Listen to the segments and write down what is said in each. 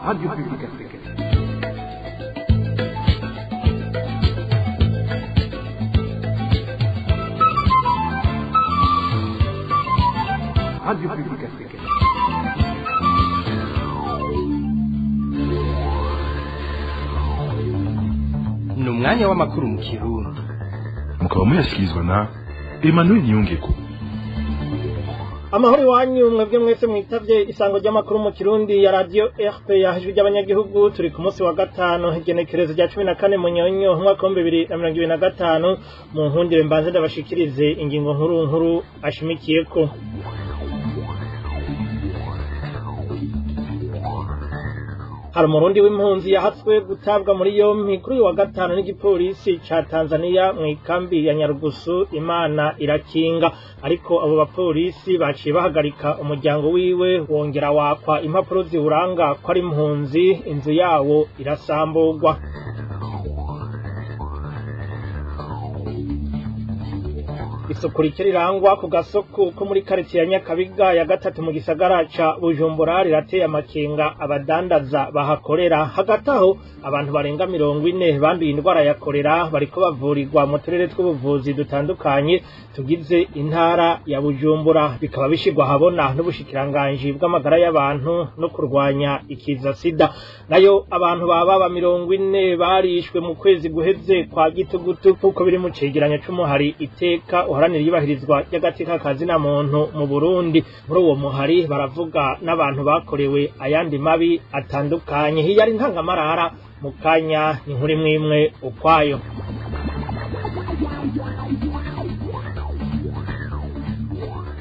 Radio Publique Africaine. Radio Publique Africaine. Ni umwanya w'amakuru mu Kirundi. Mukaba muyashyikirizwa na Emmanuel Niyongeko. Amahoro iwanyu mwebwe mwese mwitavye isango ry'amakuru mu Kirundi ya Radio RPA, ijwi ry'abanyagihugu. Turi ku munsi wa gatanu, igenekerezo rya 14 Munyonyo umwaka wa 2025. Mu nkundire mbanze ndabashikirize ingingo nkuru nkuru ashimikiyeko. Hari umurundi w'impunzi yahatswe gutabwa muri yompi kuri uyu wa gatanu n'igipolisi ca Tanzania mw'ikambi ya Nyarugusu. Imana irakinga, ariko abo bapolisi baciye bahagarika umuryango wiwe, wongera wakwa impapuro ziwuranga ko ari impunzi, inzu yawo irasamburwa. Isuku rike rirangwa ku gasoko ko muri karitiye ya Nyakabiga ya gatatu mu gisagara ca Bujumbura rirateye amakenga abadandaza bahakorera. Hagati aho, abantu barenga 40 banduye indwara ya korera bariko bavurirwa mu turere tw'ubuvuzi dutandukanye tugize intara ya Bujumbura, bikaba bishirwa habona n'ubushikiranganji bw'amagara y'abantu no kurwanya ikiza sida. Nayo abantu baba 40 barishwe mu kwezi guheze kwa gitugutu, kuko biri mu cegeranyo c'umuhari Iteka uharanira iyubahirizwa ry'agateka kazina muntu mu Burundi. Muri uwo muhari baravuga n'abantu bakorewe ayandi mabi atandukanye. Hiyo ari ntangamarara, mu kanya ni inkuru imwe imwe ukwayo.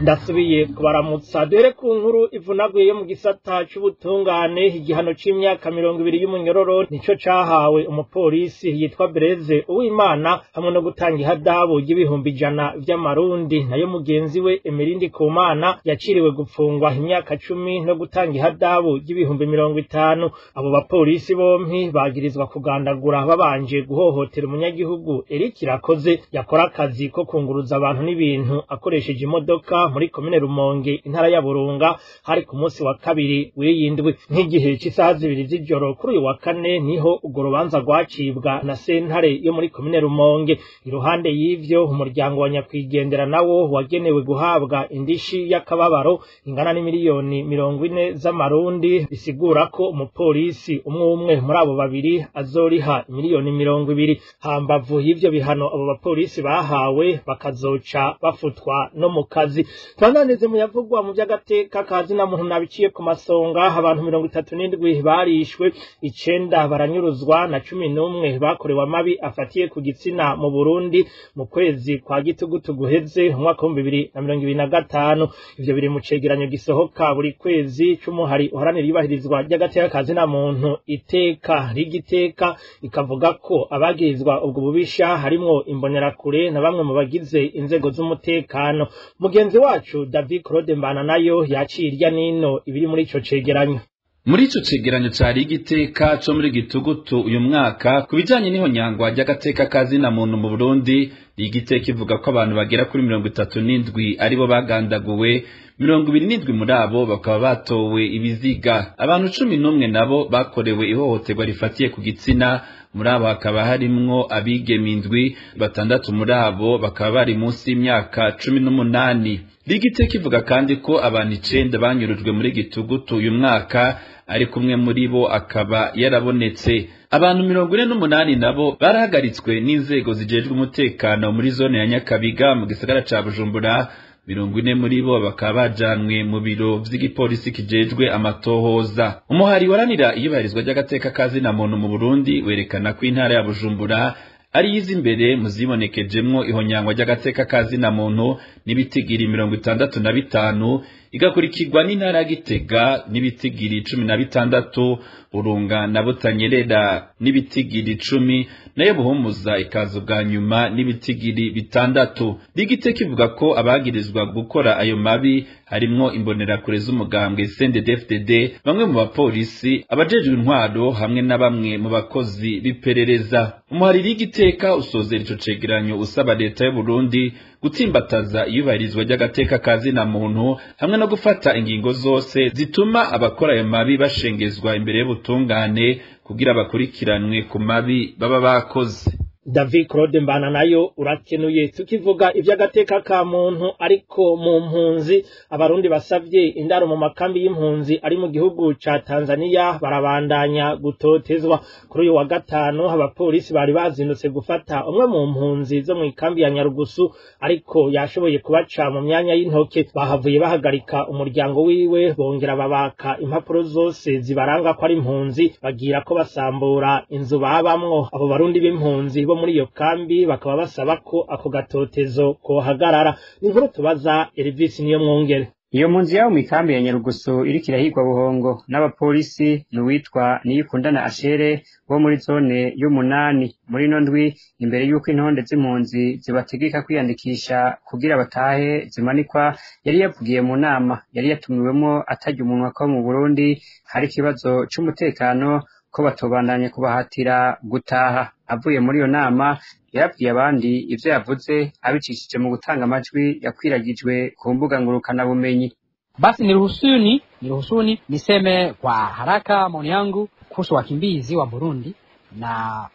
Ndasubiye kubaramutsa. Duhere ku nkuru ivunaguye yo mu gisata c'ubutungane. Igihano c'imyaka 20 y'umunyororo nico cahawe umupolisi yitwa Bereze Uwimana, hamwe no gutanga ihadabu y'ibihumbi 100 vy'amarundi. Nayo mugenzi we Emerindi Kumana yaciriwe gupfungwa imyaka 10 no gutanga ihadabu y'ibihumbi 50. Abo bapolisi bompi bagirizwa kugandagura babanje guhohotera umunyagihugu Eric Irakoze yakora akazi ko kunguruza abantu n'ibintu akoresheje imodoka muri komine Rumonge, intara ya Burunga. Hari ku munsi wa kabiri w'iyindwi, nk'igihe c'isaha 2 z'ijoro kuri uyu wa kane, niho urwo rubanza rwacibwa na sentare yo muri komine Rumonge. Iruhande y'ivyo, umuryango wa nyakwigendera nawo wagenewe guhabwa indishi y'akababaro ingana n'imiliyoni 40 z'amarundi, bisigura ko umupolisi umwe umwe muri abo babiri azoriha miliyoni 20. Hambavu y'ivyo bihano abo bapolisi bahawe, bakazoca bafutwa no mu kazi. Twandaneze mu yavugwa mu by'agateka kazina muntu. Nabiciye ku masonga, abantu 37 barishwe, 9 baranyuruzwa na 11 bakorewe amabi afatiye ku gitsina mu Burundi mu kwezi kwa gitugutu guheze umwaka wa 2025. Ivyo biri mu cegeranyo gisohoka buri kwezi c'umuhari uharanira iyubahirizwa ry'agateka kazina muntu Iteka. Rigiteka ikavuga ko abagirizwa ubwo bubisha harimwo imbonerakure na bamwe mu bagize inzego z'umutekano. Mugenzi wacu David Claude Mbana nayo yaciye irya nino ibiri muri ico cegeranyo. Muri ico cegeranyo cari Igiteka co muri gitugutu uyu mwaka ku bijanye n'ihonyangwa ry'agateka kazina muntu mu Burundi, Igiteka ivuga ko abantu bagera kuri 37 aribo bagandaguwe, 27 muri abo bakaba batowe ibiziga, abantu 11 nabo bakorewe ihohoterwa rifatiye ku gitsina. Muri abo hakaba harimwo abigeme 7, 6 muri abo bakaba bari munsi y'imyaka 18. Ligiteka ivuga kandi ko abantu 9 banyurujwe muri gitugutu uyu mwaka, ariko umwe muri bo akaba yarabonetse. Abantu 48 nabo barahagaritswe n'inzego zijejwe umutekano muri zone ya Nyakabiga mu gisagara ca Bujumbura, 40 muri bo bakaba bajanwe mu biro vy'igipolisi kijejwe amatohoza. Umuhari waranira iyubahirizwa ry'agateka kazina muntu mu Burundi werekana ko intara ya Bujumbura ari yiza imbere mu zibonekejemwo ihonyangwa ry'agateka kazina muntu n'ibitigiri 65, igakurikirwa n'intara ya Gitega n'ibitigiri 16, Burunga na Butanyerera n'ibitigiri 10, nayo Buhumuza ikaza ubwa nyuma n'ibitigiri 6. Ligiteka ivuga ko abagirizwa gukora ayo mabi harimwo imbonerakure z'umugambwe CNDD-FDD, bamwe mu bapolisi, abajejwe intwaro hamwe na bamwe mu bakozi b'iperereza. Umuhari Rigiteka usozera ico cegeranyo usaba leta y'u Burundi Gutsimbataza iyubahirizwa ry'agateka ka zina muntu hamwe no gufata ingingo zose zituma abakora ayo mabi bashengezwa imbere y'ubutungane kugira bakurikiranwe ku mabi baba bakoze. David Claude Mbana nayo urakenuye. Tukivuga ivy'agateka ka muntu ariko mu mpunzi, abarundi basavye indaro mu makambi y'impunzi ari mu gihugu ca Tanzania barabandanya gutotezwa. Kuri uyu wa gatanu abapolisi bari bazindutse gufata umwe mu mpunzi zo mu ikambi ya Nyarugusu, ariko yashoboye kubaca mu myanya y'intoke. Bahavuye bahagarika umuryango wiwe, bongera babaka impapuro zose zibaranga ko ari impunzi, bagira ko basambura inzu babamwo. Abo barundi b'impunzi bo muri iyo kambi bakaba basaba ko ako gatotezo kohagarara. Ni inkuru tubaza Elvis niyo mwongere. Iyo mpunzi yabo mw'ikambi ya Nyarugusu iriko irahigwa buhongo n'abapolisi ni uwitwa Niyikundana Ashere wo muri zone y'umunani. Muri ino ndwi, imbere y'uko intonde z'impunzi zibategeka kwiyandikisha kugira batahe zimanikwa, yari yavugiye mu nama yari yatumiwemwo atarya umunwa ko mu Burundi hari ikibazo c'umutekano, ko batobandanya kubahatira gutaha. Avuye muri iyo nama yarabwiye abandi ivyo yavuze abicishije mu gutanga amajwi yakwiragijwe ku mbuga ngurukanabumenyi. Basi niruhusuni niseme kwa haraka maoni yangu kuhusu wakimbizi wa Burundi na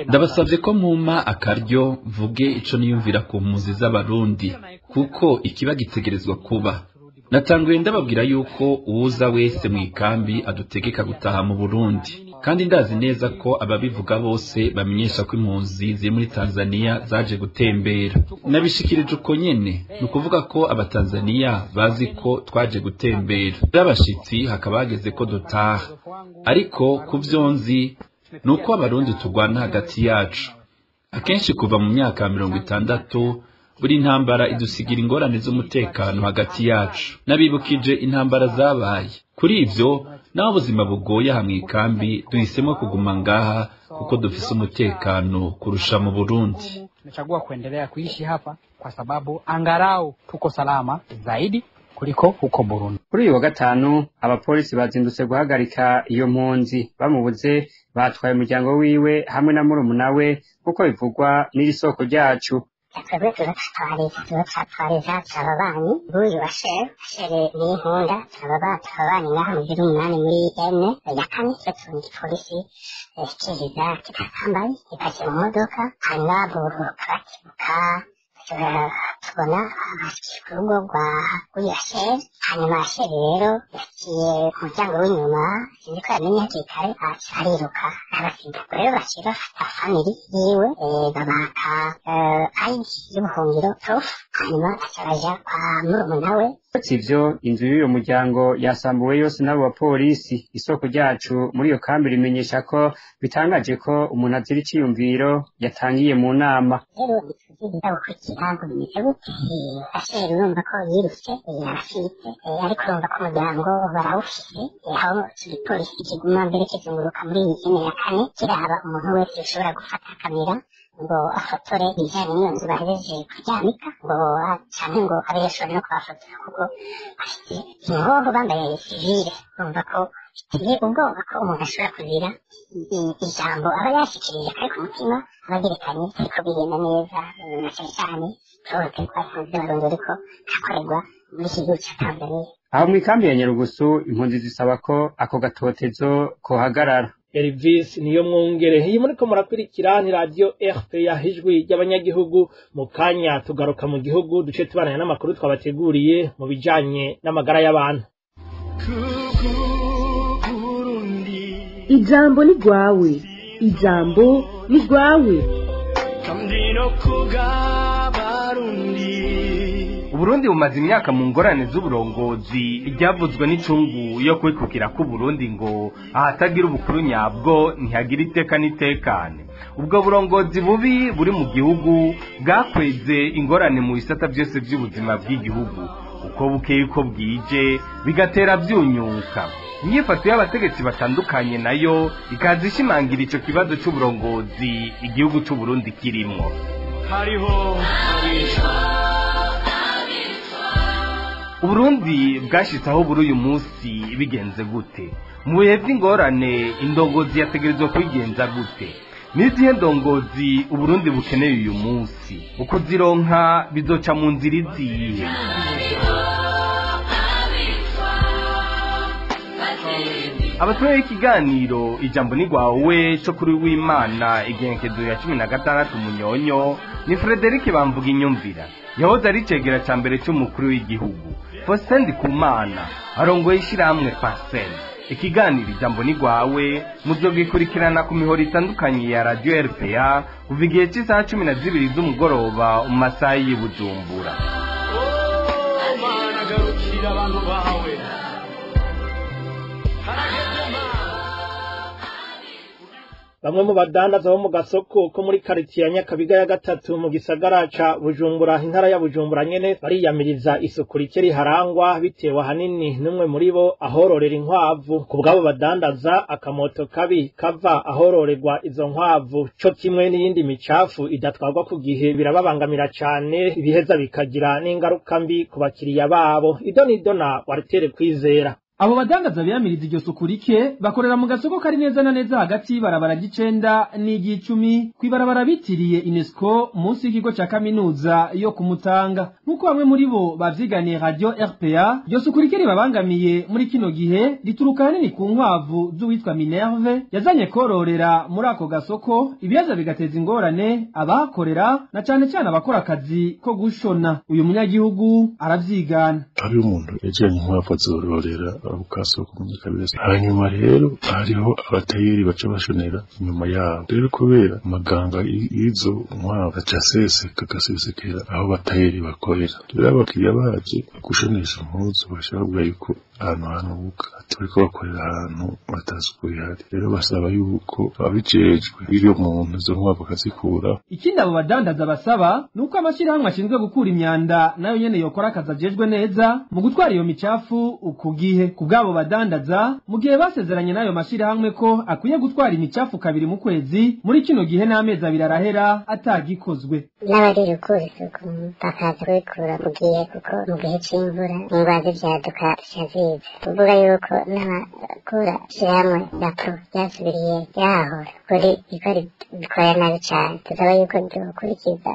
Ndabasabye ko mumpa akaryo mvuge ico niyumvira ku mpunzi z'abarundi, kuko ikiba gitegerezwa kuba. Natanguye ndababwira yuko uwuza wese mu ikambi adutegeka gutaha mu Burundi, kandi ndazi neza ko ababivuga bose bamenyesha ko impunzi ziri muri Tanzania zaje gutembera. Nabishikirije uko nyene, ni ukuvuga ko abatanzania bazi ko twaje gutembera, abashitsi hakaba hageze ko dutaha. Ariko ku vyo nzi ni uko abarundi turwana hagati yacu akenshi kuva mu myaka ya 60. Buri ntambara idusigira ingorane z'umutekano hagati yacu. Nabibukije intambara zabaye. Kuri ivyo, naho ubuzima bugoye aha mw'ikambi, duhisemo kuguma ngaha kuko dufise umutekano kurusha mu Burundi. Tumechagua kuendelea kuishi hapa kwa sababu angalau tuko salama zaidi kuliko huko Burundi. Kuri uyu wa gatanu abapolisi bazindutse guhagarika iyo mpunzi, bamubuze batwaye umuryango wiwe hamwe na murumuna we, kuko bivugwa n'iri soko ryacu. Twebwe turatwariza turababanyi b'uyu wa Shere. Shere ni inkunda, turababanyi ngaha mu biro 8 muri ene ya kane. Twe tubona igipolisi kiza kitatambaye, gipakiye mu modoka, hanyuma bururuka bakibuka, tubona basikiye ku rugo rwa uyu wa Shere. Hanyuma Shere rero yaciye ku muryango w'inyuma, sinzi ko yamenye hakiri kare, aca ariruka arabasiga. Rero baciye bafata family yiwe, babaka ID y'ubuhungiro proof, hanyuma aca baja kwa murumuna we. Uretse ivyo, inzu y'uyo muryango yasambuwe yose n'abo bapolisi. Isoko ryacu muri iyo kambi rimenyesha ko bitangaje ko umuntu azira iciyumviro yatangiye mu nama. Rero ntituzi gukurikira ngo bimeze gute. Ashere urumva ko yirutse, arafite, ariko urumva ko umuryango barawufise, aho igipolisi kiguma mbere kizunguruka muri iyi zone ya kane kiraba umuntu wese ushobora gufata kamera ngo afotore ibijanye n'iyo nzu bahejeje kuryamika, ngo canke ngo abe yashoboye no kubafotora, kuko bafite inkoho bambaye sivile. Urumva ko biteye ubwoba ko umuntu ashobora kugira ijambo aba yashikirije kari ku mutima, aba yerekanye ariko bigenda neza, na cane cane ihohoterwa impunzi z'abarundi ririko rirakorerwa muri iki gihugu ca Tanzania. Aho mw'ikambi ya Nyarugusu impunzi zisaba ko ako gatotezo kohagarara. Elvis niyo mwongere. Iyi muriko murakurikira ni radio RPA, ijwi ry'abanyagihugu. Mu kanya tugaruka mu gihugu, duce tubananya n'amakuru twabateguriye mu bijanye n'amagara y'abantu. Ijambo ni rwawe, ijambo ni rwawe. Uburundi bumaze imyaka mu ngorane z'uburongozi. Ryavuzwe n'icungu yo kwikukira k'Uburundi ngo ahatagira ubukuru nyabwo ntihagira iteka n'itekane. Ubwo burongozi bubi buri mu gihugu bwakweze ingorane mu bisata byose by'ubuzima bw'igihugu, uko bukeye uko bwije bigatera byunyuka. Inyifato y'abategetsi batandukanye nayo ikaza ishimangira ico kibazo c'uburongozi igihugu c'Uburundi kirimwo. Hariho Uburundi bwashitse aho buri uyu munsi bigenze gute? Mu bihe vy'ingorane indongozi yategerezwa kwigenza gute? Nizihe ndongozi Uburundi bukeneye uyu munsi? Ukuzironka bizoca mu nzira izihe? Abatumire b'ikiganiro Ijambo ni rwawe co kuri w'Imana igenekezo ya 16 Munyonyo ni Frederic Bamvuga Inyumvira, yahoze ari icegera ca mbere c'umukuru w'igihugu, Faustin Ndikumana arongoye ishirahamwe Parsem. Ikiganiro Ijambo ni rwawe muzogikurikirana ku mihoro itandukanye ya Radio RPA kuva igihe c'isaha 12 z'umugoroba mu masaha y'i Bujumbura. Mana garukira abantu bawe. Bamwe mu badandaza bo mu gasoko ko muri karitiye ya Nyakabiga ya gatatu mu gisagara ca Bujumbura, intara ya Bujumbura nyene, bariyamiriza isuku rike riharangwa bitewe ahanini n'umwe muri bo ahororera inkwavu. Ku bw'abo badandaza, akamoto kabi kava ahororerwa izo nkwavu co kimwe n'iyindi micafu idatwarwa ku gihe birababangamira cane, ibiheza bikagira n'ingaruka mbi ku bakiriya babo. Idonidona Waritere Kwizera. Abo badandaza biyamiriza iryo suku rike bakorera mu gasoko kari neza na neza hagati y'ibarabara ry'icenda n'iry'icumi kw'ibarabara bitiriye UNESCO munsi y'ikigo ca kaminuza yo kumutanga. Nk'uko bamwe muri bo bavyiganiye Radio RPA, iryo suku rike ribabangamiye muri kino gihe rituruka ahanini ku nkwavu z'uwitwa Minerve yazanye kororera muri ako gasoko, ibibazo bigateza ingorane abahakorera na cane cane abakora akazi ko gushona. Uyu munyagihugu aravyigana. Hariho umuntu yajanye inkwavu azororera ukasoko mu Nyakabega, hanyuma rero hariho abatayeri baca bashonera inyuma yabo. Rero kubera amaganga y'izo nkwavu aca aseseka agasesekera aho abatayeri bakorera, rero abakiriya baje gushonesha impuzu baca bavuga yuko ahantu hanuka, ati bariko bakorera ahantu batasuku ihari. Rero basaba yuko ababijejwe b'iryo muntu izo nkwavu bakazikura. Ikindi abo badandaza basaba ni uko amashirahamwe ashinzwe gukura imyanda nayo nyene yokora akazi ajejwe neza mu gutwara iyo micafu ku gihe. Ku bw'abo badandaza, mu gihe basezeranye n'ayo mashirahamwe ko akwiye gutwara imicafu kabiri mu kwezi, muri kino gihe n'amezi abiri arahera atagikozwe. N'abari gukura isuku bakaza kubikura mu gihe, kuko mu gihe c'imvura ingwara z'ivyaduka zica ziza. Kuvuga yuko n'abakura ishirahamwe rapu ryasubiriye ryahahora kuri riko rikora nabi cane, tusaba yuko ryokurikiza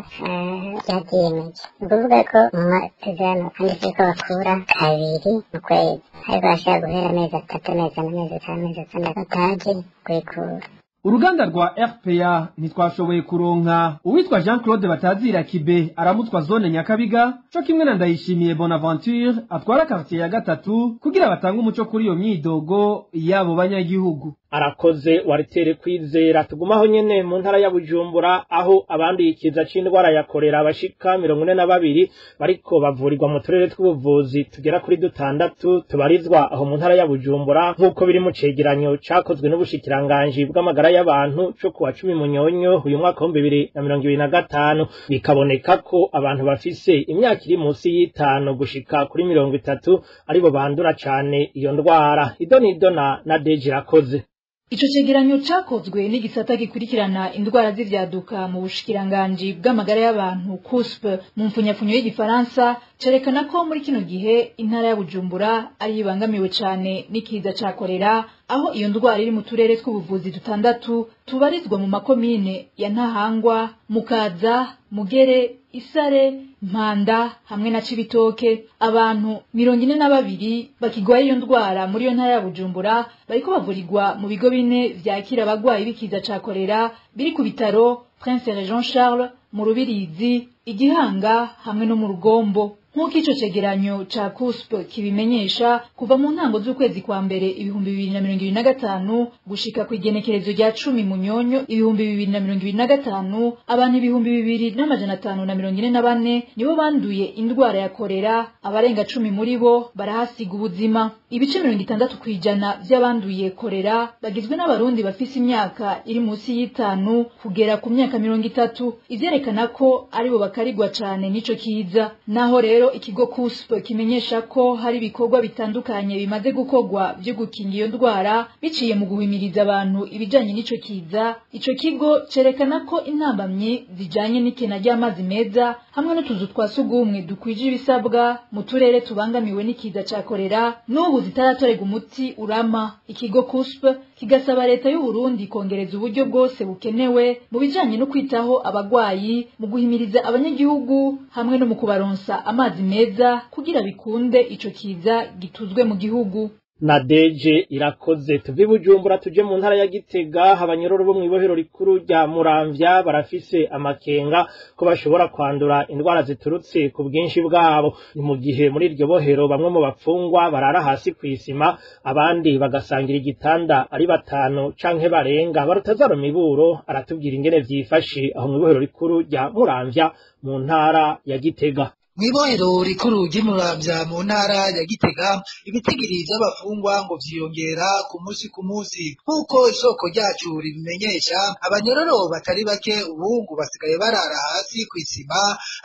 ryavyiyemeje. Ni ukuvuga ko mu masezerano handitse ko bakura kabiri mu kwezi, ariko bashobora guhera amezi 3, amezi 4, amezi 5, amezi 6 bataje kubikura. Uruganda rwa RPA ntitwashoboye kuronka uwitwa Jean Claude Batazira Kibe aramutwa zone Nyakabiga co kimwe na Ndayishimiye Bonaventure atwara quartier ya gatatu kugira batange umuco kuri iyo myidogo yabo banyagihugu. Arakoze Waritere Kwizera. Tugumaho nyene mu ntara ya Bujumbura aho abanduye ikiza c'indwara ya kolera bashika 42 bariko bavurirwa mu turere tw'ubuvuzi tugera kuri dutandatu tubarizwa aho mu ntara ya Bujumbura, nk'uko biri mu cegeranyo cakozwe n'ubushikiranganji bw'amagara y'abantu co kuwa 10 Munyonyo uyu mwaka wa 2025. Bikaboneka ko abantu bafise imyaka iri munsi y'itanu gushika kuri 30 aribo bandura cane iyo ndwara. Idonidona na Deji Rakoze. Ico cegeranyo cakozwe n'igisata gikurikirana indwara z'ivyaduka mu bushikiranganji bw'amagara y'abantu COSP mu mfunyapfunyo y'igifaransa cerekana ko muri kino gihe intara ya Bujumbura ari ibangamiwe cane n'ikiza ca kolera, aho iyo ndwara iri mu turere tw'ubuvuzi dutandatu tubarizwa mu makomine ya Ntahangwa, Mukaza, Mugere, Isare, Mpanda hamwe na Cibitoke. Abantu 42 bakigwaye iyo ndwara muri iyo ntara ya Bujumbura bariko bavurirwa mu bigo bine vyakira abagwayi b'ikiza ca kolera biri ku bitaro Prince Jean Charles mu Rubirizi, Igihanga hamwe no mu Rugombo. Nk'uko ico cegeranyo ca COSP kibimenyesha, kuva mu ntango z'ukwezi kwa mbere 2025 gushika kw'igenekerezo rya 10 Munyonyo 2025, abantu 2544 nibo banduye indwara ya kolera, abarenga 10 muri bo barahasiga ubuzima. Ibice 60% vy'abanduye kolera bagizwe n'abarundi bafise imyaka iri munsi y'itanu kugera ku myaka 30, ivyerekana ko aribo bakarigwa cane n'ico kiza. Naho rero ikigo COSP kimenyesha ko hari ibikorwa bitandukanye bimaze gukorwa byo gukinga iyo ndwara biciye mu guhimiriza abantu ibijanye n'ico kiza, ico kigo cerekana ko intambamyi zijanye n'ikena ry'amazi meza hamwe n'utuzu twa sugumwe dukwije ibisabwa mu turere tubangamiwe n'ikiza ca kolera n'ubu zitaratorerwa umuti urama. Ikigo COSP kigasaba leta y'u Burundi kongereza uburyo bwose bukenewe mu bijanye no kwitaho abagwayi, mu guhimiriza abanyagihugu hamwe no mu kubaronsa amazi meza kugira bikunde ico kiza gituzwe mu gihugu. Na deje irakoze. Tuve Bujumbura tuje mu ntara ya Gitega. Abanyororo bo mw'ibohero rikuru rya Muramvya barafise amakenga ko bashobora kwandura indwara ziturutse ku bwinshi bwabo. Ni mu gihe muri iryo bohero bamwe mu bapfungwa barara hasi kw'isima, abandi bagasangira igitanda ari batanu canke barenga. Barutazaro Miburo aratubwira ingene vyifashe aho mw'ibohero rikuru rya Muramvya mu ntara ya Gitega. Mw'ibohero rikuru ry'Imuramvya mu ntara ya Gitega, ibitigiri vy'abafungwa ngo vyiyongera ku munsi ku munsi, nk'uko isoko ryacu ribimenyesha. Abanyororo batari bake ubu ngo basigaye barara hasi kw'isima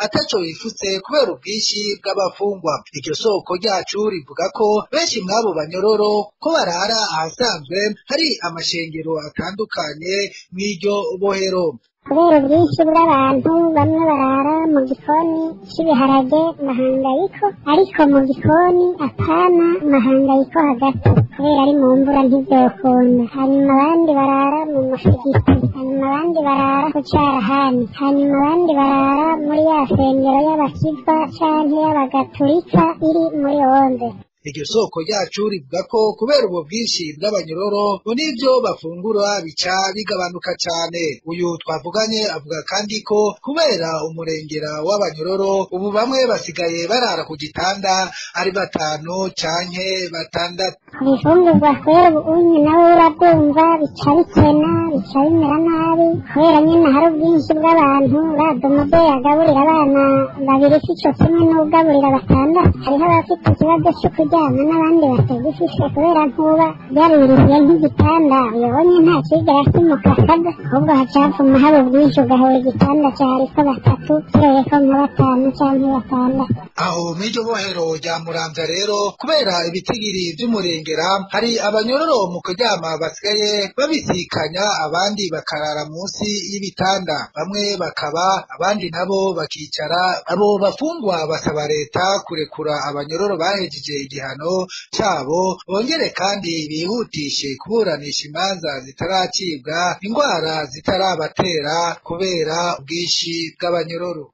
ataco bifutse kubera ubwinshi bw'abafungwa. Iryo soko ryacu rivuga ko benshi mw'abo banyororo ko barara ahasanzwe hari amashengero atandukanye mw'iryo bohero. Kubera ubwinshi bw'abantu, bamwe barara mu gikoni c'ibiharage mahangayiko, ariko mu gikoni apana mahangayiko hagati, kubera ari mu mvura ntivyokunda. Hanyuma abandi barara mu musigiti, hanyuma abandi barara ku carahani, hanyuma abandi barara muri ya sengero y'abakizwa canke y'abagaturika iri muri onze. Iryo soko ryacu rivuga ko kubera ubwo bwinshi bw'abanyororo ngo n'ivyo bafungura bica bigabanuka cane. Uyu twavuganye avuga kandi ko kubera umurengera w'abanyororo ubu bamwe basigaye barara ku gitanda ari batanu canke batandatu. Ibifungurwa kubera ubu nawe urabyumva bica bikena, bica bimera nabi kubera nyine hari ubwinshi bw'abantu. Badomobe agaburira abana babiri sico kimwe n'ugaburira batandatu. Hariho abafite ikibazo co kuryama n'abandi batagifise, kubera nkuba byaruririye nk'igitanda uyobonye nta kigera kimukakaga, ahubwo hacapfuma haba ubwinshi ugahura igitanda cariko batatu kirereko nka batanu canke batandatu. Aho mw'iryo bohero rya Muramvya rero, kubera ibitigiri vy'umurengera, hari abanyororo mu kuryama basigaye babisikanya, abandi bakarara munsi y'ibitanda, bamwe bakaba abandi nabo bakicara. Abo bafungwa basaba leta kurekura abanyororo bahejeje igihano cabo, bongere kandi bihutishe kuburanisha imanza zitaracibwa, ingwara zitarabatera kubera ubwinshi bw'abanyororo.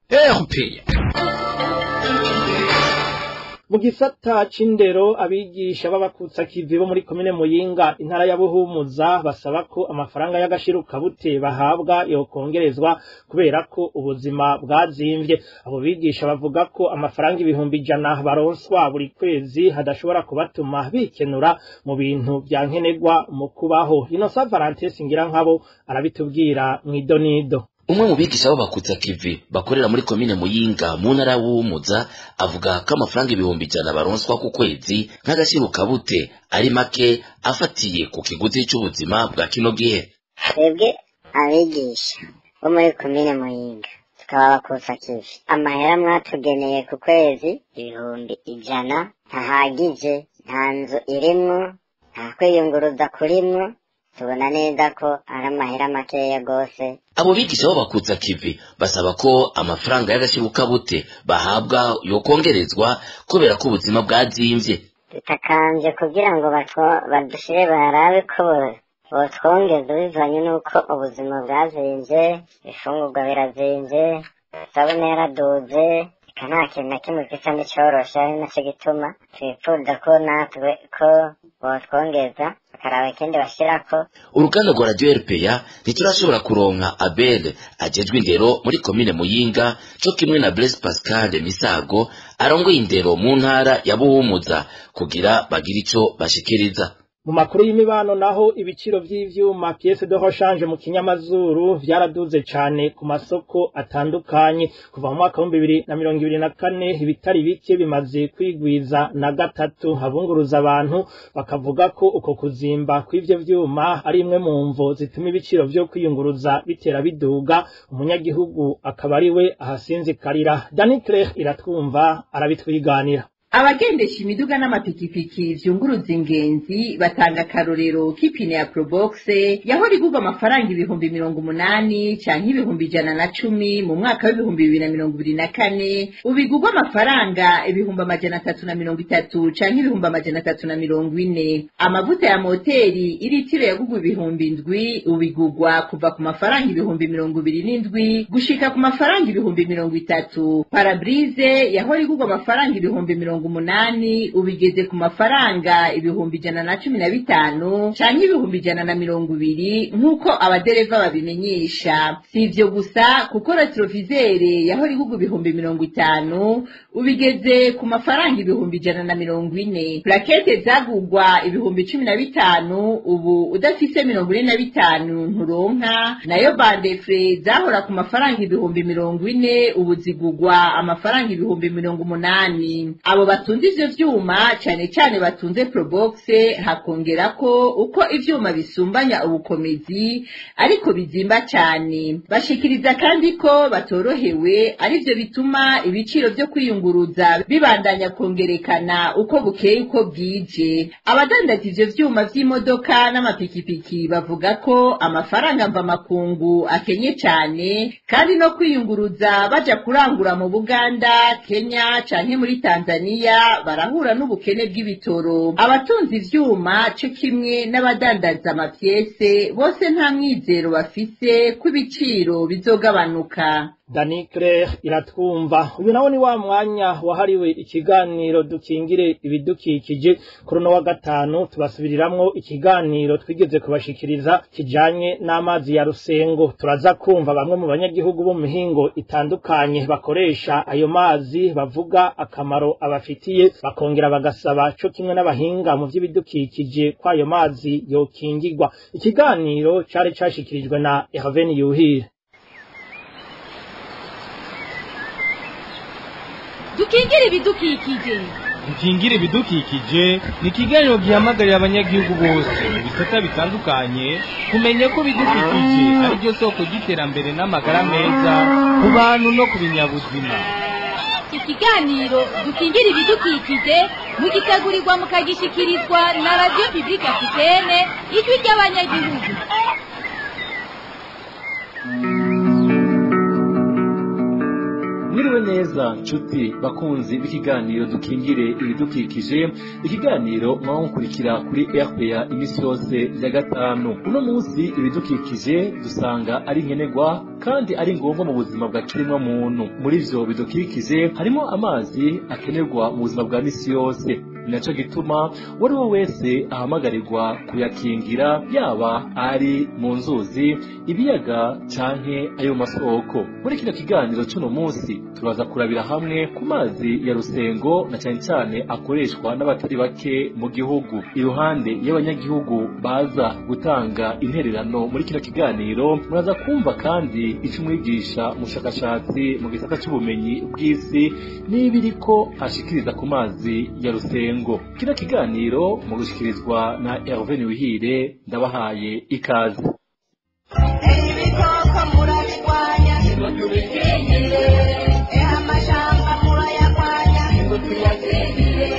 Mu gisata c'indero, abigisha b'abakutsakivi bo muri komine Muyinga, intara ya Buhumuza, basaba ko amafaranga y'agashirukabute bahabwa yokongerezwa kubera ko ubuzima bwazimvye. Abo bigisha bavuga ko amafaranga 100,000 baronswa buri kwezi hadashobora kubatuma bikenura mu bintu vya nkenerwa mu kubaho. Innocent Valentin Singirankabo arabitubwira mw'idonido. Umwe mu bigisha b'abakutsa kivi bakorera muri komine Muyinga mu ntara ya Buhumuza avuga ko amafaranga 100,000 baronswa ku kwezi nk'agashirukabute ari make afatiye ku kiguzi c'ubuzima bwa kino gihe. Twebwe abigisha bo muri komine Muyinga tukaba abakutsa kivi, amahera mwatugeneye ku kwezi 100,000 ntahagije, nta nzu irimwo, nta kwiyunguruza kurimwo, tubona neza ko ari amahera makeya gose. Abo bigisha b'abakutsa kivi basaba ko amafaranga y'agashirukabute bahabwa yokongerezwa kubera ko ubuzima bwazimvye. Dutakambye kugira ngo badushire barabe ko botwongeza bivanye n'uko ubuzima bwazimvye, ibifungurwa birazimvye, isabune yaraduze, eka nta kintu na kimwe gisa n'icoroshe. Ari naco gituma twipfuza ko natwe ko botwongeza bakaraba ikindi bashirako. Uruganda rwa Radio RPA ntiturashobora kuronka Abel ajejwe indero muri komine Muyinga co kimwe na Blaise Pascal Misago arongoye indero mu ntara ya Buhumuza kugira bagire ico bashikiriza. Mu makuru y'imibano naho, ibiciro vy'ivyuma pièce de rechange mu kinyamazuru vyaraduze cane ku masoko atandukanye kuva mu mwaka wa 2024. Ibitari bike bimaze kwigwiza na gatatu. Abunguruza abantu bakavuga ko uko kuzimba kw'ivyo vyuma ari imwe mu mvo zituma ibiciro vyo kwiyunguruza bitera biduga, umunyagihugu akaba ari we ahasinzikarira. Dani Claire iratwumva arabitwiganira. Abagendesha imiduga n'amapikipiki vyunguruza ingenzi batanga akarorero k'ipine ya Probox yahora igurwa amafaranga 80,000 canke 110,000 mu mwaka w'2024, ubu igurwa amafaranga 330,000 canke 340,000. Amavuta ya moteri iritiro yagurwa 7,000, ubu igurwa kuva ku mafaranga 27,000 gushika ku mafaranga 30,000. Parabrise yahora igurwa amafaranga 80,000, ubu igeze ku mafaranga 115,000 canke 120,000 nk'uko abadereva babimenyesha. Si ivyo gusa, kuko retrovizere yahora igurwa 50,000, ubu igeze ku mafaranga 140,000. Plakete zagurwa 15,000, ubu udafise 45 nturonka. Nayo bandefre zahora ku mafaranga 40,000, ubu zigurwa amafaranga 80,000. Abo batunze ivyo vyuma cane cane batunze Probox, hakongera ko uko ivyuma bisumbanya ubukomezi ariko bizimba cane. Bashikiriza kandi ko batorohewe, arivyo bituma ibiciro vyo kwiyunguruza bibandanya kongerekana uko bukeye uko bwije. Abadandaza ivyo vyuma vy'imodoka n'amapikipiki bavuga ko amafaranga mvamakungu akenye cane, kandi no kwiyunguruza baja kurangura mu Buganda, Kenya canke muri Tanzania barahura n'ubukene bw'ibitoro. Abatunze ivyuma co kimwe n'abadandaza amapyese bose nta mwizero bafise ko ibiciro bizogabanuka. Dani Claire iratwumva. Uyu nawo ni wa mwanya wahariwe ikiganiro dukingire ibidukikije. Kuri uno wa gatanu tubasubiriramwo ikiganiro twigeze kubashikiriza kijanye n'amazi ya Rusengo. Turaza kumva bamwe mu banyagihugu bo mu mihingo itandukanye bakoresha ayo mazi bavuga akamaro abafitiye, bakongera bagasaba co kimwe n'abahinga mu vy'ibidukikije ko ayo mazi yokingirwa. Ikiganiro cari cashikirijwe na Hervé Yuhire. Dukingire ibidukikije. Dukingire ibidukikije ni ikiganiro gihamagarira abanyagihugu bose mu bisata bitandukanye kumenya ko ibidukikije ari byo soko ry'iterambere n'amagara meza ku bantu no ku binyabuzima. Ikiganiro dukingire ibidukikije mugitegurirwa mukagishikirizwa na Radio Publique Africaine, ijwi ry'abanyagihugu. Mwiriwe neza nshuti bakunzi b'ikiganiro dukingire ibidukikije, ikiganiro mwamukurikira kuri RPA imisi yose ya gatanu. Uno munsi ibidukikije dusanga ari nkenerwa kandi ari ngombwa mu buzima bwa kiremwa muntu. Muri ivyo bidukikije harimo amazi akenerwa mu buzima bwa misi yose. Naco gituma uwari we wese ahamagarirwa kuyakingira, yaba ari mu nzuzi, ibiyaga canke ayo masoko. Muri kino kiganiro c'uno munsi turaza kurabira hamwe ku mazi ya Rusengo na cane cane akoreshwa n'abatari bake mu gihugu. Iruhande y'abanyagihugu baza gutanga intererano muri kino kiganiro, muraza kumva kandi ico umwigisha umushakashatsi mu gisata c'ubumenyi bw'isi n'ibiriko ashikiriza ku mazi ya Rusengo. Kino kiganiro mu gushikirizwa na Hervé Niwihire, ndabahaye ikaze. Ibikoko murabirwanya, tubikingire. Amashamba murayarwanya, tuyakingire.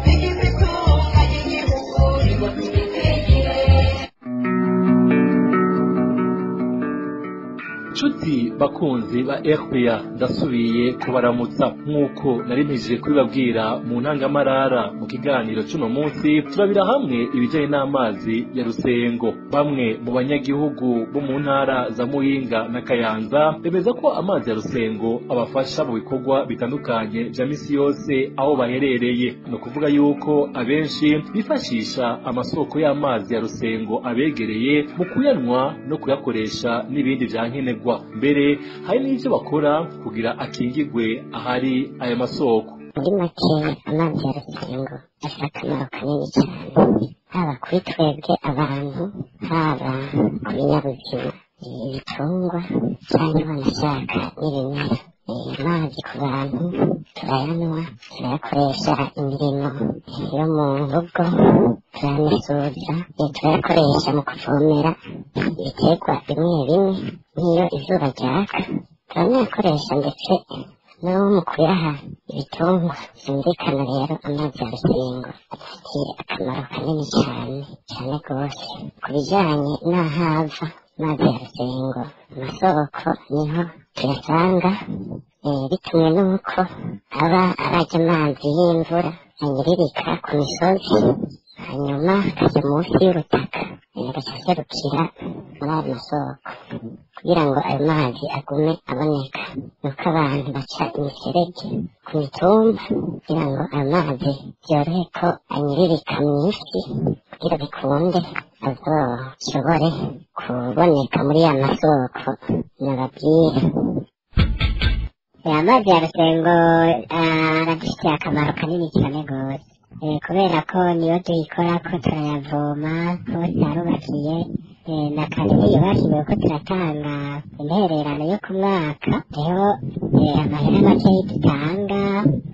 Bigize itunga ry'igihugu, tubikingire. Nshuti bakunzi ba RPA, ndasubiye kubaramutsa nk'uko nari mpije kubibabwira mu ntangamarara. Mu kiganiro c'uno munsi turabira hamwe ibijanye n'amazi ya Rusengo. Bamwe mu banyagihugu bo mu ntara za Muyinga na Kayanza bemeza ko amazi ya Rusengo abafasha mu bikorwa bitandukanye vya misi yose aho baherereye. Ni ukuvuga yuko abenshi bifashisha amasoko y'amazi ya Rusengo abegereye mu kuyanywa no kuyakoresha n'ibindi vya nkenerwa. Mbere hari n'ivyo bakora kugira akingigwe ahari ayo masoko. Muri make, amazi ya Rusengo afite akamaro kanini cyane, haba kuri twebwe abantu, haba ku binyabuzima, ibitungwa cyangwa wanashaka n'ibimera. Amazi ku bantu turayanywa, turayakoresha imirimo yo mu rugo, turayamesuza, turayakoresha mu kuvomera ibiterwa bimwe bimwe nk'iyo izuba ryaka, turanayakoresha ndetse no mu kuyaha Ibitungwa vyumvikana rero, amazi ya Rusengo adufitiye akamaro kanini cyane cyane rwose. Ku bijanye n'ahava amazi ya Rusengo, amasoko niho tuyasanga, bitumwe n'uko aba arajya amazi y'imvura anyiririka ku misozi, hanyuma akajya munsi y'urutaka, agaca aserukira muri ayo masoko. Kugira ngo ayo mazi agume aboneka, nuko abantu baca imiserege ku mitumba kugira ngo ayo mazi byorohe ko anyiririka mw'isi, kugira bikunde azoshobore kuboneka muri ya masoko nababwira. Amazi ya Rusengo aradufitiye akamaro kanini cyane rwose, kubera ko niyo tuyikorako, turayavoma hose arubakiye, na kare yubakiwe ko turatanga intererano yo ku mwaka. Rero amahera makeyi dutanga,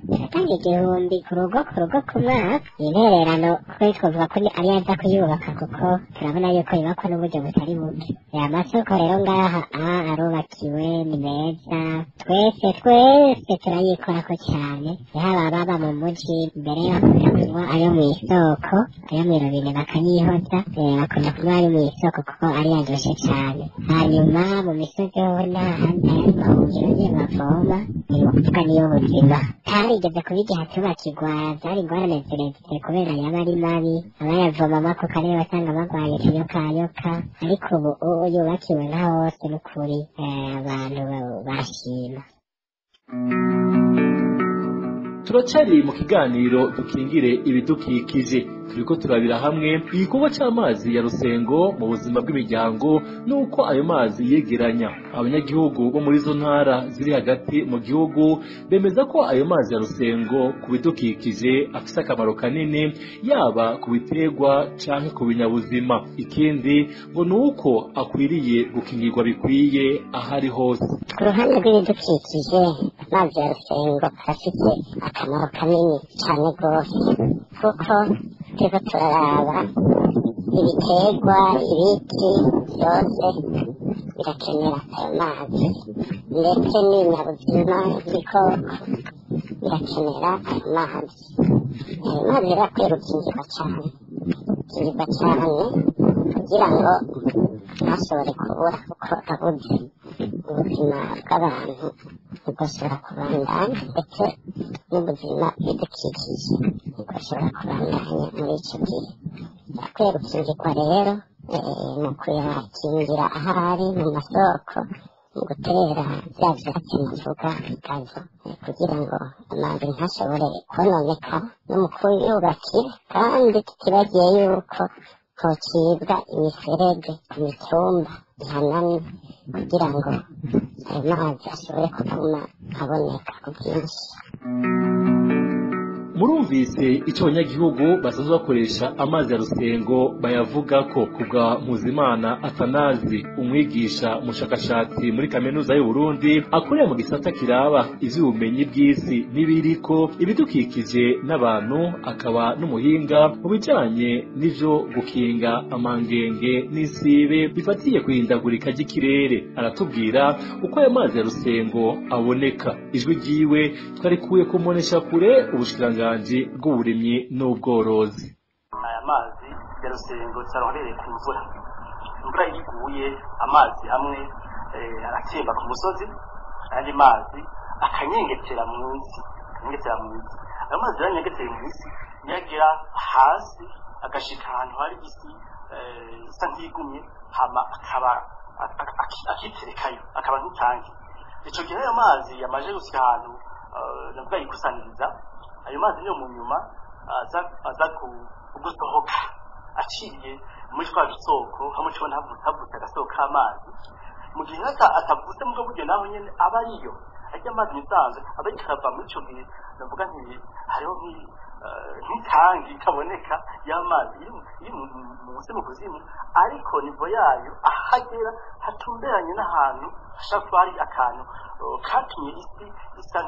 turatanga 1000 ku rugo, ku rugo ku mwaka. Iyi ntererano kuko twavuga ko ari aza kuyubaka, kuko turabona yuko yubakwa n'uburyo butari buke. Amasoko rero ngaha arubakiwe, ni meza, twese twese turayikorako cyane, yaba ababa mu muji mbere bakunda kunywa ayo mu isoko, ayo mw'irobine bakayihoza, bakunda kunywa ayo mu isoko kuko ari yaryoshe cyane. Hanyuma mu misozi hoho nta handi ayandi mahungiro nyine bavoma, ni ukuvuga niyo buzima. Tarigeze kuba igihe atubakirwa, byari ingorane zirezire kubera yaba ari mabi, abayavoma ako karere wasanga bagwaye ikiyokayoka, ariko ubu yubakiwe nka hose n'ukuri, abantu bashima. Turacari mu kiganiro Dukingire Ibidukikije. Turiko turabira hamwe igikorwa c'amazi ya Rusengo mu buzima bw'imiryango n'uko ayo mazi yegeranya abanyagihugu bo muri izo ntara ziri hagati mu gihugu. Bemeza ko ayo mazi ya Rusengo ku bidukikije afise akamaro kanini, yaba ku biterwa canke ku binyabuzima. Ikindi ngo ni uko akwiriye gukingirwa bikwiye ahari hose. Ku ruhande rw'ibidukikije, amazi ya Rusengo arafite akamaro kanini cyane rwose, kuko turiko turaraba ibiterwa, ibiti byose birakenera ayo mazi, ndetse n'ibinyabuzima, ibikoko birakenera ayo mazi. Ayo mazi rero akwiye gukingirwa cyane, gukingirwa cyane kugira ngo ntashobore kubura, kuko abuze ubuzima bw'abantu ntibwoshobora kubandanya, ndetse n'ubuzima bw'ibidukikije ntibwoshobora kubandanya muri icyo gihe. Akwiye gukingirwa rero, mu kuyakingira ahari mu masoko, mu gutera bya vyatsi navuga gazo, kugira ngo amazi ntashobore kononekara, no mu kuyubakira. Kandi tutibagiye yuko hocibwa imiferege ku mitumba ihanamye kugira ngo ayo mazi ashobore kuguma aboneka ku bwinshi. Murumvise icyo abanyagihugu basanzwe bakoresha amazi ya Rusengo bayavuga ko. Kubwa Mpuzimana Atanazi, umwigisha mushakashatsi muri Kaminuza y'u Burundi, akorera mu gisata kiraba ivy'ubumenyi bw'isi n'ibiriko, ibidukikije n'abantu, akaba n'umuhinga mu bijanye n'ivyo gukinga amangenge n'isibe bifatiye kwihindagurika ry'ikirere, aratubwira uko ayo mazi ya Rusengo aboneka. Ijwi ryiwe twarikuye ku mboneshakure ubushikiranganji bw'uburimyi n'ubworozi. Aya mazi ya Rusengo turarondereye ku mvura. Imvura iyo iguye, amazi amwe aratemba ku musozi, ayandi mazi akanyengetera munsi, akanyengetera munsi. Ayo mazi rero anyengeteye munsi niyo agera hasi, agashika ahantu hari isi isa nk'igumye, hama akaba akiterekayo, akaba nk'itangi. Ico gihe ayo mazi yamaze gushika ahantu, navuga yikusaniriza, ayo mazi niyo mu nyuma aza gusohoka aciye muri twa dusoko hamwe tubona havutse agasoko k'amazi. Mu gihe atavutse mu buryo, naho nyene aba ariyo arya amazi misanzwe aba ariko arava muri ico gihe. Navuga nti hariho nk'itangi kaboneka y'amazi iri munsi mu kuzimu, ariko nivo yayo ahagera hatumberanye n'ahantu hashobora kuba hari akantu katumye isi isa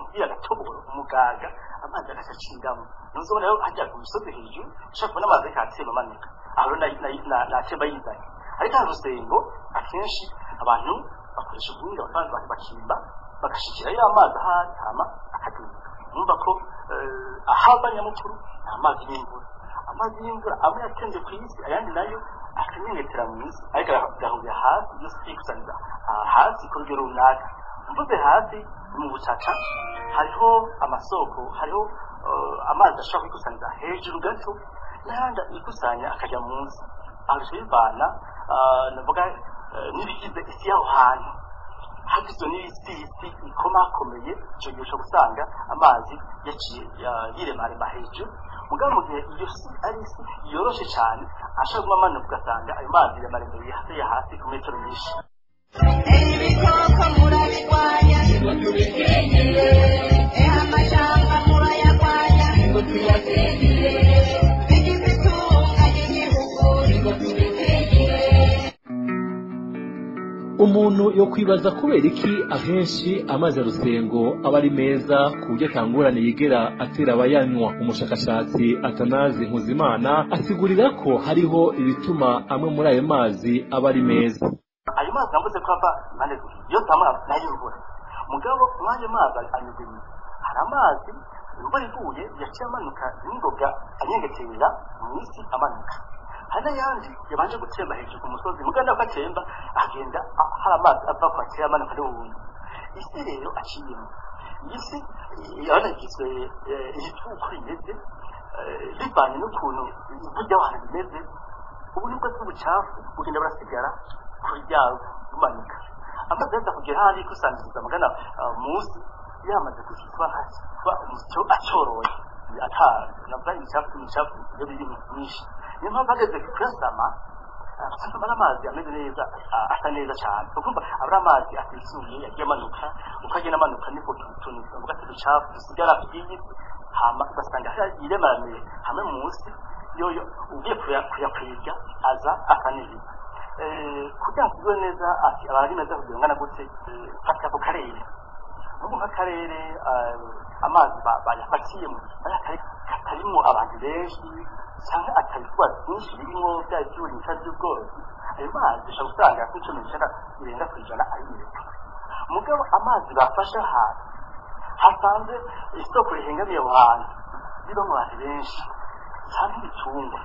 nk'iyagatoboro, umugaga, amazi agaca aciramo. Ntuzobona rero hajya ku misozi hejuru ushobora kubona amazi ariko aratemba amanuka, aho natemba yizanye. Ariko aha Rusengo akenshi abantu bakoresha ubuhinga, bakimba Bagashikira ya mazi ahari, hama akaduga. Numva ko ahava nyamukuru ni amazi y'imvura. Amazi y'imvura amwe yatembe ku isi, ayandi nayo akanyengetera mu isi, ariko agahurira hasi, yose yikusanyiriza hasi ku rugero runaka. Mvuze hasi mu butaka, hariho amasoko, hariho amazi ashobora kwikusanyiriza hejuru gato, n'ayandi yikusanya akajya munsi. Aho bica bivana, navuga, n'ibigize isi y'aho hantu. Hagizwe n'isi, isi ikomakomeye, icyo gihe ushobora gusanga amazi yaciye yiremarema hejuru. Mugabo mu gihe iyo si ari isi yoroshe cyane, ashobora kuguma amanuka, ugasanga ayo mazi yamaremeye hasi ya hasi ku metero nyinshi. Ibikoko murabirwanya, ngo tubikingire. Amashamba murayarwanya, ngo tuyakingire. Bigize itunga ry'igihugu, ngo tubikingire. Umuntu yo kwibaza kubera iki ahenshi amazi ya Rusengo aba ari meza ku buryo atangurane yigera atera abayanywa. Umushakashatsi Atanazi Nkuzimana asigurira ko hariho ibituma amwe muri ayo mazi aba ari meza. Ayo mazi navuze ko ava impande zibiri, yose hamwe n'ay'imvura. Mugabo mw'ayo mazi anyuze inyuma, hari amazi imvura iguye yaciye amanuka n'ingoga, anyengetera mu isi amanuka. Hari n'ayandi yabanje gutemba hejuru ku musozi, mugabo nako atemba agenda, hari amazi ava ku aciye amanuka n'ubundi. Isi rero aciyemo, iyi si urabona igizwe uko imeze, bivanye n'ukuntu ivu ry'abantu rimeze. Ubu nibwo bw'ubucafu bugenda burasigara kuri ryawo bumanuka, amazi yaza kugera ahandi yikusanyiriza amagana munsi, yamaze kuba umucyo acoroye, ata navuga imicafu iyo biri myinshi. Niyo mpamvu ageze kuyasama, asama n'amazi ameze neza, asa neza cyane, ukumva aba ari amazi asesuye yagiye amanuka. Uko agenda amanuka niko utuntu tuvuga ati uducafu dusigara kw'iyi si, hama ugasanga yiremaramiye hamwe munsi, yoyo ugiye kuyakwega aza asa neza. Kugira ngo tugwe neza ati aba ari meza kugira ngana gute, fata ako karere, n'ubu nk'akarere amazi bayafatiyemo ari akarere katarimo abantu benshi cyangwa atabikorwa byinshi birimo bya iby'uburimyi cyangwa iby'ubworozi, ayo mazi ushobora gusanga kuri 19% ari meza. Mugabo amazi bafashe ahantu hasanze isoko rihengamiye, aho hantu ribamo abantu benshi cyangwa ibitungwa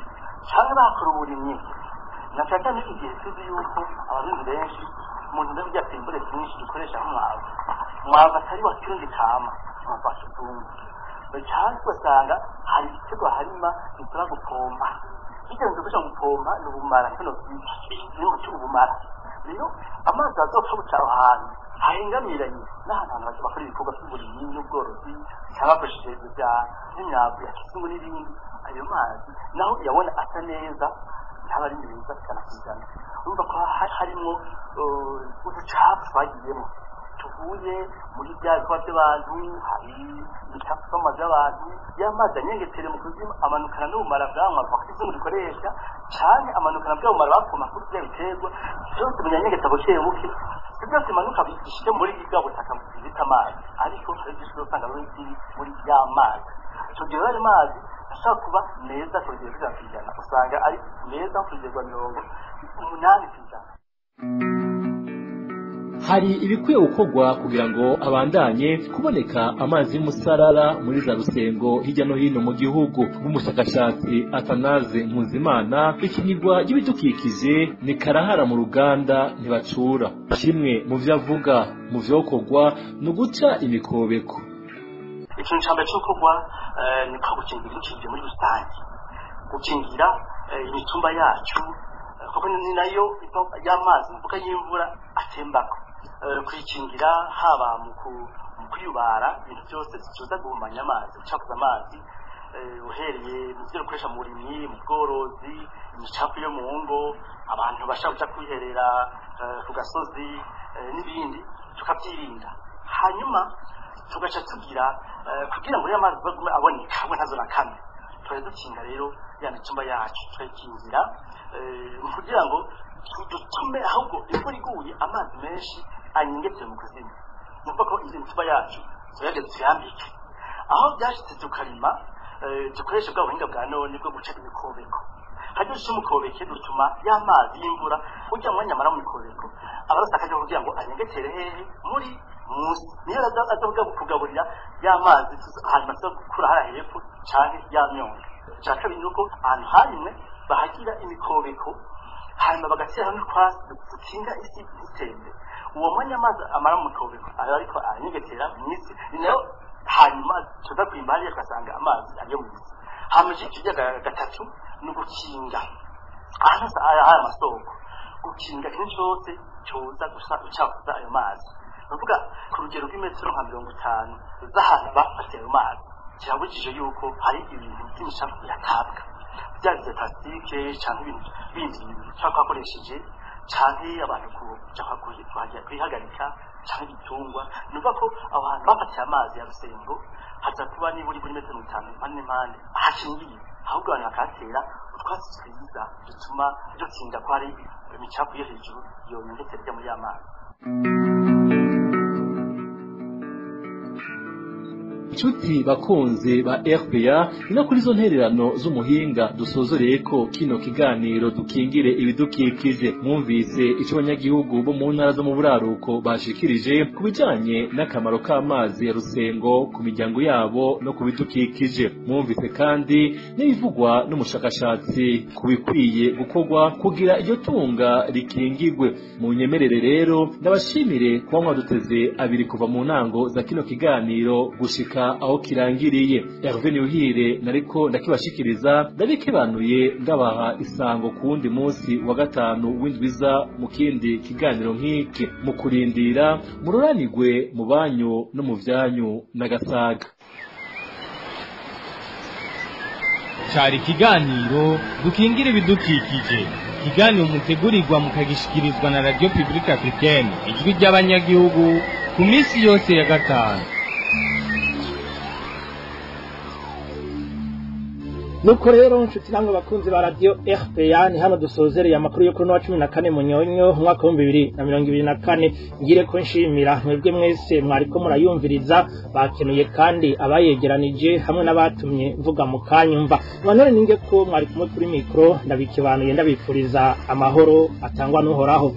cyangwa bakora uburimyi, na cyane cyane iki gihe tuzi yuko abarundi benshi mu ntumbero yo kugira twimbure byinshi dukoresha nk'umwavu, umwavu atari wa kirundi kama, umwavu wa kizungu, cyangwa ugasanga hari ibiterwa harima bisaba gupompa. Bijya bintu gupompa ni ubumara, kino bwita ni umuti ubumara. Rero amazi azopfa guca aho hantu hahengamiranye n'ahantu abantu bakora ibikorwa by'uburimyi n'ubworozi cyangwa bakoresheje ibyo bya nk'imyavu ya kizungu n'ibindi, ayo mazi naho uyabona asa neza ntaba ari meza 100%. Urumva ko harimo uducafu twagiyemo tuvuye muri bya bikorwa by'abantu, hari imicafu y'amazi y'abantu, y'amazi anyengetere mu kuzimu, amanukana n'ubumara bwa mwavu kizungu dukoresha, cyane amanukana bwa bumara bapoma kuri bya biterwa byose, binyanyegeta buke buke. Si byose bimanuka bishike muri bwa butaka bita amazi, ariko hari byinshi usanga biri muri ya mazi. Icyo gihe ayo mazi ashobora kuba meza ku rugero rw'100%, usanga ari meza ku rugero rwa 80%. Hari ibikwiye gukorwa kugira ngo abandanye kuboneka amazi y'umusarara muri za Rusengo hirya no hino mu gihugu. Nk'umushakashatsi Atanaze Nkuzimana, ikinyigwa ry'ibidukikije ni karahara mu ruganda ntibacura. Kimwe mu vyo avuga mu vyokorwa ni uguca imikobeko. Ikintu cya mbere cyo ni ko gukingira ibidukikije muri rusange, gukingira imitumba yacu, kuko ni nayo y'amazi mvuga y'imvura atembako. Kuyikingira haba mu kuyubara ibintu byose tuza guhumanya amazi, gucafuza amazi, uhereye mu byo dukoresha mu burimyi, mu bworozi, imicafu yo mu ngo, abantu bashaka kuja kwiherera ku gasozi, n'ibindi, tukabyirinda. Hanyuma tugaca tugira kugira ngo ya mazi agume aboneka hamwe ntazo na kamwe, tukajya dukinga rero ya mitumba yacu, tukayikingira kugira ngo dutume ahubwo imvura iguye amazi menshi anyengetera mu kuzimu. Ni ukuvuga ko iyi mitumba yacu tugerageza tuyambike aho byashitse, tukarima, dukoresha bwa buhinga bwa none bwo guca imikobeko. Hajya uca umukobeke dutuma ya mazi y'imvura ujya mwanya amara mu mikobeko, aba arose akajya kugira ngo anyengetere hehe muri Munsi niyo aza kugaburira ya mazi, hanyuma aza gukura hariya hepfo canke ya myonga. Ica kabiri nuko ahantu harimwe bahagira imikobeko, hanyuma bagateraho n'utwatsi dukinga isi ntitembe. Uwo mwanya amazi amara mu mukobeko aba ariko aranyegetera mw'isi, ni nayo hanyuma tuza kwimba hariya tugasanga amazi ariyo mw'isi. Hama ikirya gatatu ni ugukinga ahantu hari amasoko, gukinga ikintu cose coza gusa ucafuza ayo mazi. Nukuvuga ku rugero rw'imetero nka 50 z'ahantu bafatiye ayo mazi, kirabujije yuko hari ibintu by'imicafu biratabwa, byaba ibya plasitike canke ibintu bindi ushobora kuba wakoresheje, canke abantu kuja kwihagarika, canke ibitungwa. Ni ukuvuga ko aho hantu bafatiye amazi ya Rusengo haza kuba nibura kuri metero 50 impande n'impande hakingiye, ahubwo abantu bakahatera utwatsi twiza dutuma dukinga ko hari imicafu yo hejuru yonyengetera ijya muri ya mazi. Nshuti bakunzi ba RPA, ni no kuri zo ntererano z'umuhinga dusozoreye ko kino kiganiro dukingire ibidukikije. Mwumvise ico abanyagihugu bo mu ntara zo mu buraruko bashikirije ku bijanye n'akamaro k'amazi ya Rusengo ku miryango yabo no ku bidukikije. Mwumvise kandi n'ibivugwa n'umushakashatsi ku bikwiye gukorwa kugira iryo tunga rikingigwe. Mu nyemerere rero ndabashimire kuba mwaduteze abiri kuva mu ntango za kino kiganiro gushika aho kirangiriye. Hervé Niyuhire nariko ndakibashikiriza, ndabikebanuye, ndabaha isango ku wundi munsi wa gatanu w'indwiza mu kindi kiganiro nk'iki. Mu kurindira, mururanirwe mu banyu no mu vyanyu n'agasaga. Cari ikiganiro dukingira ibidukikije, ikiganiro mutegurirwa mukagishikirizwa na Radio Publique Africaine, ijwi ry'abanyagihugu, ku minsi yose ya gatanu. Nuko rero nshuti namwe bakunzi ba Radio RPA, ni hano dusozereye amakuru yo kuri wa 14 Munyonyo umwaka wa 2024. Ngire ko nshimira mwebwe mwese mwariko murayumviriza, bakenuye kandi abayegeranije hamwe n'abatumye mvuga mu kanyumva. Manone ninge ko mwari kumwe kuri micro, ndabikibanuye ndabifuriza amahoro atangwa n'Uhoraho.